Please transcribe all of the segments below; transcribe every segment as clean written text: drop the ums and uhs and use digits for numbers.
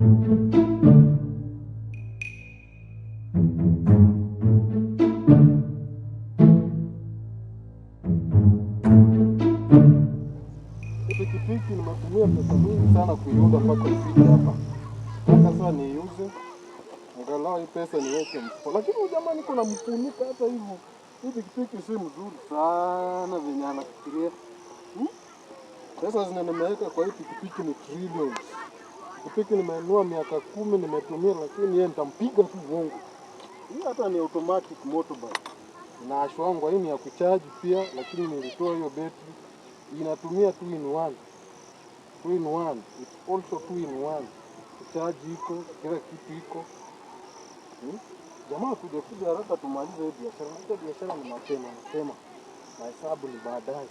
Pikipiki nimetumia pesa mingi sana kuiunda mpaka ifike hapa. Mpaka sasa niiuze. Angalau hii pesa niweke mfuko. Lakini huyu jamaa niko namfunika hata hivyo. Hii pikipiki si mzuri sana venye anafikiria. Pesa zenye nimeweka kwa hii pikipiki ni trillions. Pikipiki nimenunua miaka 10 nimetumia, lakini yeye nitampiga tu vungu. Hii hata ni automatic motorbike. Inaashwangwa, hii ni ya kucharge pia, lakini nilitoa hiyo betri. Inatumia 2 in 1. 2 in 1. It's also 2 in 1. Kucharge iko, kila kitu iko. Jamaa kuja kuja haraka tumalize hii biashara. Unajua biashara ni mapema mapema. Mahesabu ni baadaye.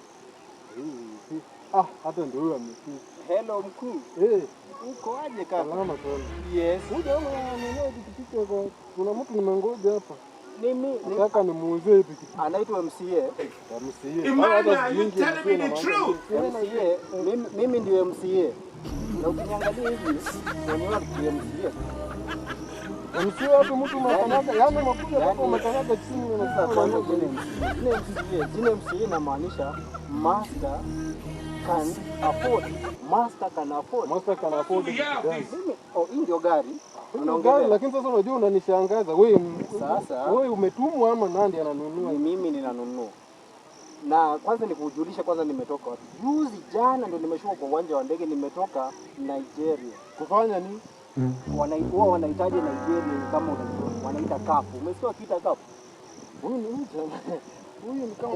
Hii. Ah, hata ndio huyo amefika. Hello mkuu. Uko aje kaka? Salama sana. Yes. Huyu jamaa ananunua pikipiki kwa kuna mtu nimengoja hapa. Mimi nataka nimuuzie hii pikipiki. Anaitwa MCA. MCA. Emmanuel, are you telling me the truth? MCA, mimi ndio MCA. Na ukiniangalia hivi, mwenyewe ni MCA. MCA hapo mtu umekanyaga, yaani umekuja hapo umekanyaga chini na sasa kwanza jina MCA. Jina MCA, jina MCA inamaanisha master can afford. Master can afford. Master can afford. Mimi, oh, hii ndio gari. Unaongea gari, lakini sasa unajua unanishangaza wewe. Sasa wewe umetumwa ama nani ananunua? Ni mimi ninanunua. Na kwanza nikujulisha kwanza nimetoka wapi. Juzi jana ndio nimeshuka kwa uwanja wa ndege, nimetoka Nigeria. Kufanya nini? Huwa wanahitaji Nigeria kama unajua, wanaita kafu. Umesikia wakiita kafu? Huyu ni mtu. Huyu ni kama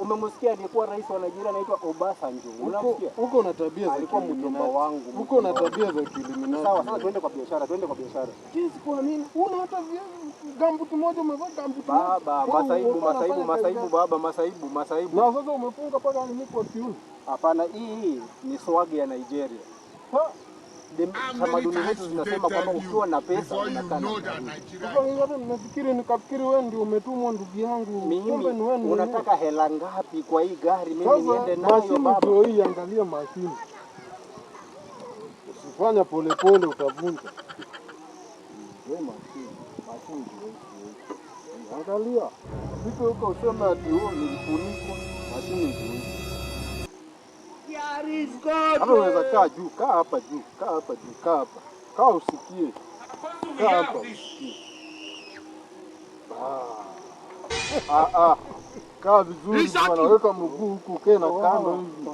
umemsikia aliyekuwa rais wa Nigeria anaitwa Obasanjo. Unamsikia? Huko una tabia za alikuwa mjomba wangu. Huko una tabia za kiilluminati. Sawa, sasa tuende kwa biashara, tuende kwa biashara. Jinsi kwa nini? Una hata gambuti moja umevaa gambuti moja. Baba, masaibu, masaibu, masaibu baba, masaibu, masaibu. Na sasa umefunga paka ni kwa kiuno. Hapana, hii ni swag ya Nigeria. Tamaduni zetu zinasema kwamba ukiwa na pesa unakaa na gari. Nafikiri nikafikiri wewe ndio umetumwa ndugu yangu. Mimi unataka hela ngapi kwa hii gari mimi niende nayo baba? Ndio hii, angalia mashini. Usifanya pole pole utavunja. Wewe mashini, mashini ndio hii. Angalia. Siko huko useme ati huo nilifunikwa, mashini ndio hii. Hapa unaweza kaa juu, kaa hapa juu, kaa hapa juu, kaa hapa. Kaa usikie. Kaa hapa usikie. Kaa vizuri bwana, weka mguu huku, kae na kando hivi.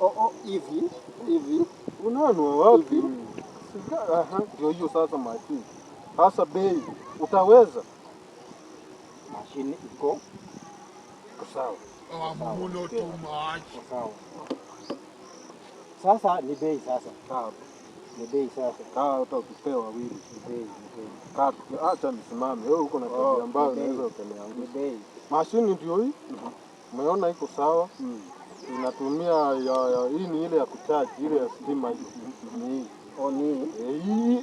Oh, hivi, hivi. Unaona wapi? Aha, ndio hiyo sasa mashini. Sasa bei, utaweza? Mashini iko sawa. Oh, I'm not too much. Sawa. Sasa ni bei sasa. Sawa. Ni bei sasa. Kaa hata ukipewa wawili ni bei, ni bei. Kaa acha nisimame. Wewe uko na tabia ambayo unaweza ukaniangusha. Ni bei. Mashini ndio hii. Umeona iko sawa? Inatumia ya hii ni ile ya kucharge, ile ya stima hiyo. Ni hii. Oh, ni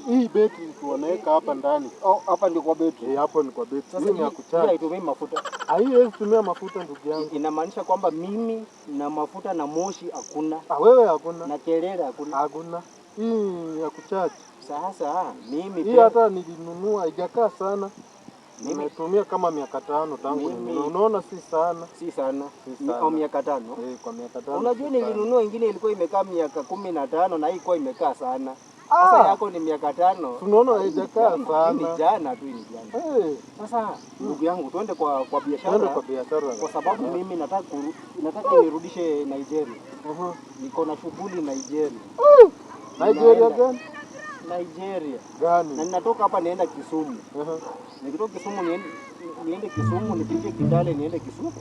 hii betri wanaweka hapa ndani. Oh, hapa ndio kwa betri. Hapo ni kwa betri. Sasa Hii ni ya kucharge. Haitumii mafuta. Haiwezi tumia mafuta ndugu yangu. Inamaanisha kwamba mimi na mafuta na moshi hakuna. Ah, wewe hakuna. Na kelele hakuna. Hakuna. Hii ya kucharge. Sasa mimi hii hata nilinunua haijakaa sana. Nimetumia kama miaka 5 tangu ninunue. Unaona si sana. Si sana. Si sana. Kwa miaka 5. Kwa miaka 5. Unajua nilinunua ingine ilikuwa imekaa miaka 15 na hii ilikuwa imekaa sana. Sasa yako ni miaka 5. Tunaona haijakaa sana. Ni jana tu, ni jana. Sasa ndugu yangu tuende kwa biashara. Tuende kwa biashara. Kwa sababu mimi nataka nirudishe Nigeria. Niko na shughuli Nigeria. Nigeria gani? Nigeria. Gani? Na ninatoka hapa nienda Kisumu. Nikitoka Kisumu niende Kisumu, nipitie Kitale niende Kisumu.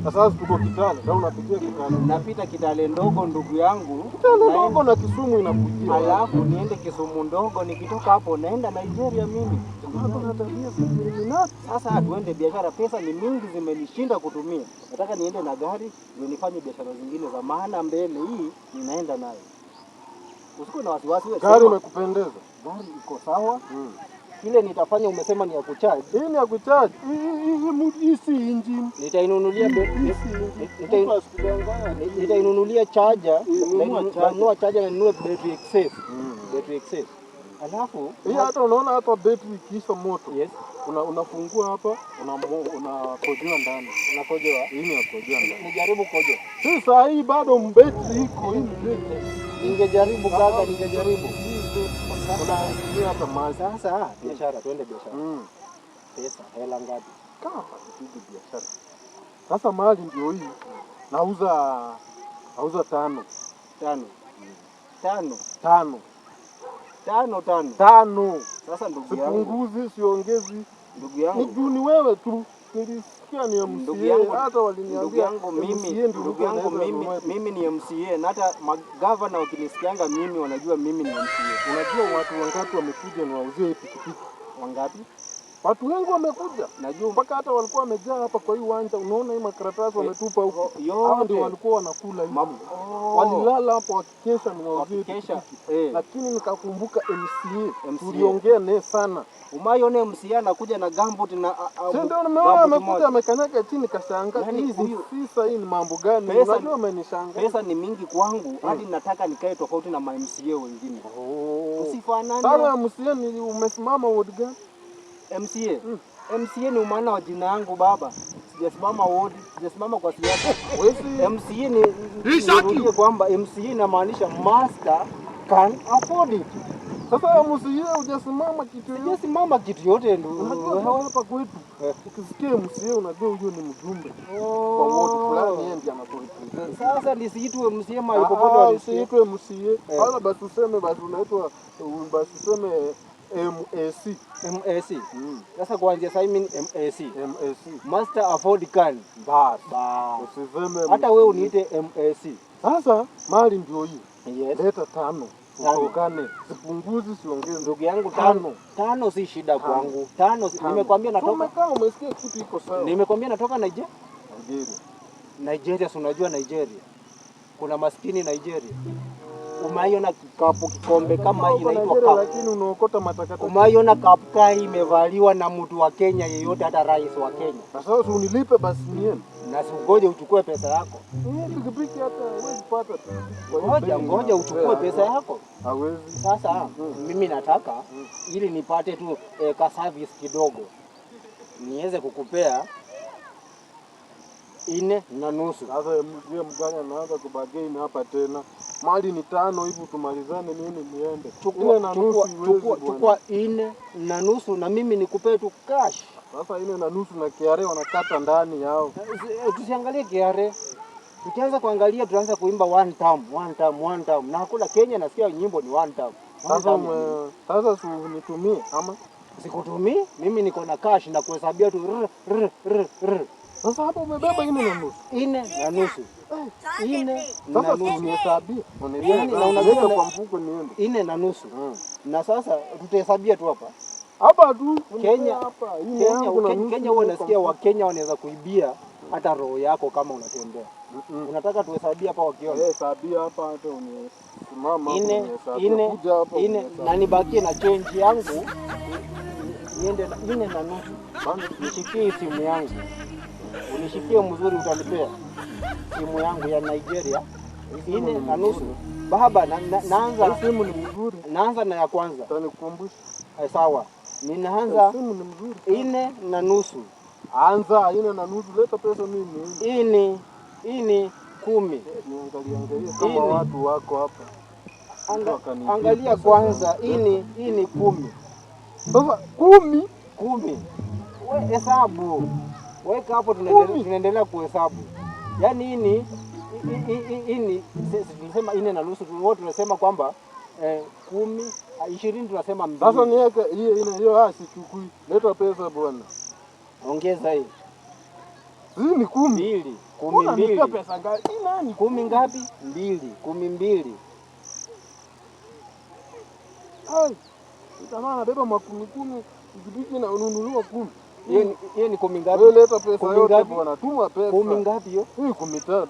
Sasa tuko Kitale, na unapitia Kitale. Napita Kitale ndogo ndugu yangu. Kitale ndogo na Kisumu inakujia. Alafu niende Kisumu ndogo, nikitoka hapo naenda Nigeria mimi. Sasa tuende biashara, pesa ni mingi zimenishinda kutumia. Nataka niende na gari ndio nifanye biashara zingine za maana mbele, hii ninaenda nayo. Usikuwe na wasiwasi wewe. Gari imekupendeza? Gari iko sawa. Ile nitafanya umesema ni ya kucharge. Hii ni ya kucharge. Hii si engine. Nitainunulia Hii si engine. Mtu asikudanganye. Nitainunulia charger, Nunua charger. nanunua charger na ninunue battery excess. Battery excess. Alafu Hii hata unaona hapa battery ikiisha moto. Yes, Unafungua hapa, unakojoa ndani. unakojoa. Hii ni ya kukojoa ndani. Nijaribu kojoa. Si saa hii bado mbetri iko, hii ni betri. Ningejaribu kaka, ningejaribu. Unatumia hata maji. Sasa biashara, twende biashara. Pesa, hela ngapi? Kama tupige biashara. Sasa mali ndio hii. Nauza 5. 5. 5. 5. 5 5. 5. Sasa ndugu yangu, Sipunguzi, siongezi. ndugu Ni yangu, juu ni wewe tu. Nilisikia ni Ndugu MCA, yangu- hata waliniambia ndugu yangu mimi, MCA ndio ndugu yangu anaweza mimi, nunua. mimi ni MCA na hata magavana wakinisikianga mimi wanajua mimi ni MCA. Unajua watu wangapi wamekuja niwauzie hii pikipiki? Wangapi? Watu wengi wamekuja. Najua Mpaka hata walikuwa wamejaa hapa kwa hii uwanja. Unaona hii makaratasi wametupa huko. Hao ndio yote. walikuwa wanakula hivi. Walilala Walilala hapo wakikesha niwauzie wakikesha. pikipiki. Lakini nikakumbuka MCA. MCA. Tuliongea naye sana. Umaione MCA anakuja na gambut na Si ndio nimeona gambut amekuja moja. amekanyaga chini kashangaa. Yaani Hizi huyu- sisa hii ni mambo gani? Unajua amenishangaa. Pesa ni mingi kwangu hadi nataka nikae tofauti na ma MCA wengine. Usifanane. Sasa MCA ni umesimama ward gani? MCA. MCA ni umaana wa jina yangu baba. Sijasimama ward, sijasimama kwa siasa. Wewe MCA ni nirudie kwamba MCA inamaanisha master can afford it. Sasa MCA hujasimama kitu yoyote. Sijasimama kitu yote ndu. Unajua hapa kwetu ukisikia MCA unajua huyo ni mjumbe kwa ward fulani, yeye ndiye anaturepresent. Sasa nisiitwe MCA mahali popote Ah, wanisikie. usiitwe MCA. Wala basi useme basi unaitwa basi useme MAC. MAC. Sasa kuanzia sasa mimi ni MAC. MAC. Master afford can. Basi. Bas. Usiseme Hata wewe uniite MAC. Sasa mali ndio hii. Yes. Leta 5. Tano. Utokane. Sipunguzi, siongezi. Ndugu yangu Tano. tano. Tano si shida kwangu. Tano si- nimekwambia natoka. Umekaa umesikia kitu iko sawa. Nimekwambia natoka Nigeria. Nigeria. Nigeria, si unajua Nigeria. Kuna maskini Nigeria. Umaiona kikapu kikombe kama hii Uko inaitwa Nigeria cup. lakini unaokota matakataka. Umaiona cup kai imevaliwa na mtu wa Kenya yeyote hata rais wa Kenya. Na sasa si unilipe basi niende. Na si ungoje uchukue pesa yako. Hii pikipiki hata huwezi pata pikipiki. Kwa hiyo Ngoja bei ngoja uchukue pesa yako. Hawezi. Sasa mimi nataka ili nipate tu ka service kidogo niweze kukupea 4.5. Sasa mzee mgani anaanza kubagain hapa tena? Mali ni 5 hivi tumalizane mimi niende. 4.5 iwezi bwana. Chukua 4.5 na mimi nikupee tu cash. Sasa 4.5 na KRA wanakata ndani yao. Tusiangalie KRA. Tukianza kuangalia tunaanza kuimba one term, one term, one term. Na hakuna Kenya nasikia nyimbo ni one term. One Sasa term. sasa si unitumie ama Sikutumii, mimi niko na cash na kuhesabia tu r r r r. Sasa hapo umebeba 4.5. 4.5. Sasa 4.5. unihesabie. Yaani, na unajua Unaniweka kwa mfuko niende. 4.5. Na sasa tutahesabia tu hapa. Hapa tu Kenya hapa. Nne Kenya yangu na nusu Kenya huwa niweka nasikia mfuko. Wakenya wanaweza kuibia hata roho yako kama unatembea. Unataka tuhesabie hapa wakiona. Hesabia hapa hata unisimama hapo Ine, unihesabie. ine, Kuja hapa ine, unihesabie. na nibakie na change yangu niende na 4.5. Nishikie simu yangu. Unishikie mzuri utanipea simu yangu ya Nigeria 4.5. Baba naanza Simu ni mzuri. Naanza na ya kwanza. Utanikumbusha. Sawa. Ninaanza Simu ni mzuri. 4.5. Anza 4.5, leta pesa mimi niende. Ini 10. Niangalie angalie kama Ini. watu wako hapa. Angalia kwanza ini 10. Sasa 10 10. We hesabu. Weka hapo tunaendelea kuhesabu. Yaani ini ini tunasema 4.5 wote tunasema kwamba 10 20 tunasema mbili. Sasa niweke hiyo ine hiyo sichukui. Leta pesa bwana. Ongeza hii. Hii ni 10. 2. 12. Unanipea pesa ngapi? Hii nani? 10 ngapi? 2. 12. Ai. Jamaa anabeba makumi 10, pikipiki na ununuliwa 10. Hiyo ni 10 ngapi? Wewe leta pesa 10 yote ngapi? bwana, tuma pesa. 10 ngapi hiyo? Hii 13.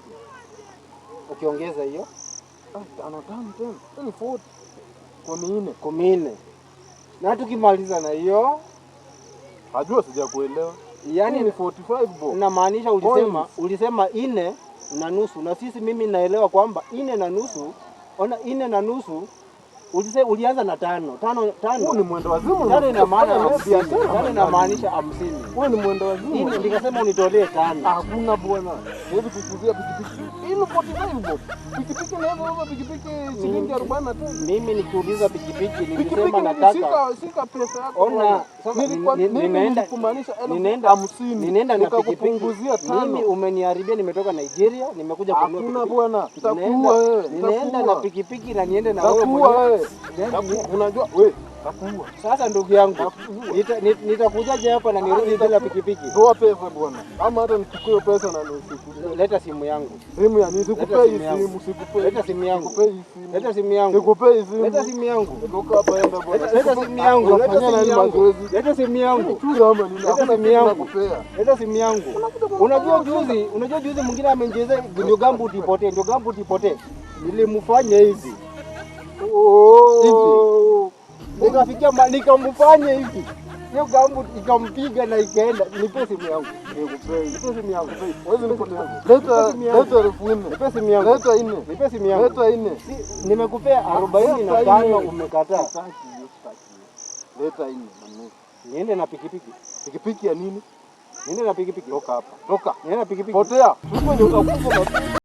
Ukiongeza hiyo 5 5 tena. Hii ni 40. 14. 14. Na tukimaliza na hiyo, Najua sijakuelewa. yani ni 45 bob. Namaanisha ulisema 4.5 na sisi mimi naelewa kwamba 4.5, ona 4.5 ulianza na 5. 5 5. Huu ni mwendo wazimu. 5 ina maana 50. 5 inamaanisha 50. Wewe ni mwendo wazimu. Nikasema unitolee 5. Hakuna bwana. Siwezi kukuzia pikipiki. Hii ni 45 bob. Pikipiki naweza uza pikipiki shilingi 45. Mimi nikiuliza pikipiki nilisema nataka. Shika pesa yako. Ona sasa ninaenda kumaanisha 50. Ninaenda na pikipiki. Mimi umeniharibia, nimetoka Nigeria, nimekuja kununua pikipiki. Hakuna bwana. Nitakuua wewe. Ninaenda na pikipiki na niende na wewe. Unajua wewe takuua. Sasa ndugu yangu, nitakujaje hapa na nirudi bila pikipiki? Toa pesa bwana. Ama hata nichukue pesa na nisikupe. Leta simu yangu. Simu ya nini? Sikupei simu, sikupei. Leta simu yangu. Sikupei simu. Leta simu yangu. Sikupei simu. Leta simu yangu. Toka hapa enda bwana. Leta simu yangu. Leta simu yangu. Leta simu yangu. Chura ama nini? Leta simu yangu. Leta simu yangu. Unajua juzi mwingine amenichezea ndio gambu tipotee, ndio gambu tipotee. Nilimfanya hivi. Oh. Nikafikia nikamfanya hivi. Hiyo gambu ikampiga na ikaenda. Nipe simu yangu. Nipe simu yangu. Wewe nipoteza. Leta 4,000. Nipe simu yangu. Leta 4. Nipe simu yangu. Leta 4. Nimekupea 45 umekataa. Leta 4. Niende na pikipiki. Pikipiki ya nini? Niende na pikipiki. Toka hapa. Toka. Niende na pikipiki. Potea. Wewe ndio utakufa.